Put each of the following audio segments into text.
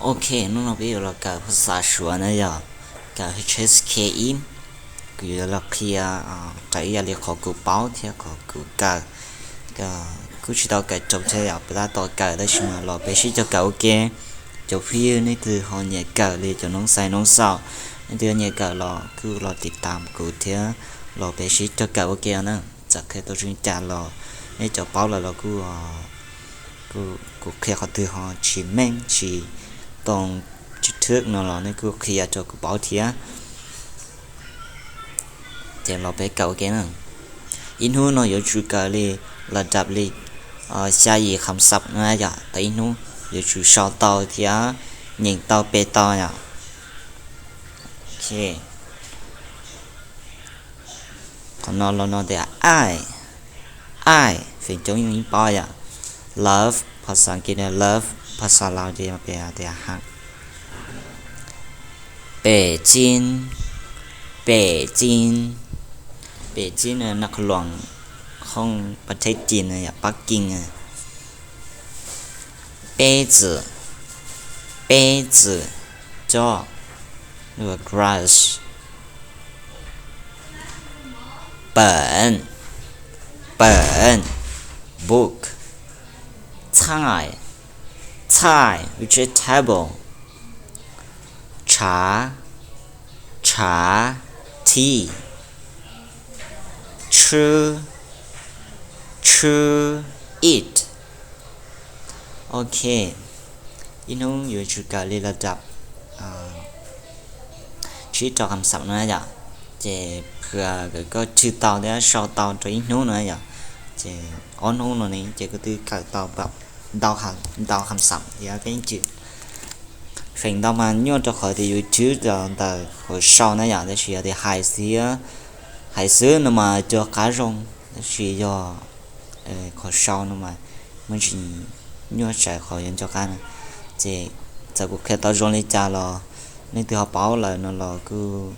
Ok, hnub no peb yuav los kawm phas xas Suav na yom, kawm H S K ib. Kuv yuav los qhia raws ib yam li qhov kuv paub thiab qhov kuv kawm. Kuj tsis tau kawm raug thiab yom, peb tab tom kawm tab sis mas los peb sib cog kawm ua ke. Cov phooj ywg nej twg ho nyiam kawm li cov noob xais noob xaum, nej twg nyiam kawm los kuj los tiv tam kuv thiab los peb sib cog kawm ua ke na. Txawm qhia tau zoo li cas los nej cov paub lawm los kuj, kuv qhia qhov twg ho tsis meej tsis too tsib thwb no los nej kuj qhia rau kuv paub thiab. Ces los peb kawm ua ke na. Ib hnub no yuav tsum kawm li lawm dab li xya yim kham xab no yom, tau ib hnub yuav tsum sau tau thiab nyeem tau pe tau yom. Qhov no los no tias ai, ai feem coob yeej paub yom. Love phas xas As kiv tias love, phas xas Laus ces peb tias hab. Pem txib, pem txib, pem txib no naj qhov luam khooj pas thej cin no yom, Pab Kin. Peb txwm, peb txwm, coj, grass. Pem, pem, book. Txhais, txhais vegetable. Tshav, tshav tea. Tshwb, tshwb eat. Ok, ib hnub yuav tsum kawm li lawm dab tsib rau kham xab no yom. Ces phwm kawm koj tshwj tau thiab sau tau rau ib hnub no yom. Ces ob hnub no ne ces kuv twb kawm tau ntau kham xab yom, peb yeej tsis feem ntau mas nyuaj rau qhov tias yuav tshwb ntawm qhov sau na yom, tab sis yog tias hais xwb, hais xwb no mas cua qab zoo, tab sis yog qhov sau no mas muaj tsis nyuaj tsawv qhov yuav nco qab na. Ces txawm kuv qhia tau zoo li cas los nej twg ho paub lawm no los kuj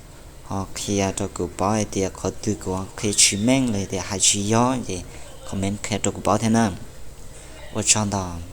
ho qhia rau kuv paub hais tias qhov twg kuv qhia tsis meej los tias hais tsis yog ces comment qhia rau kuv paub thiab na. Ua tsaug ntau.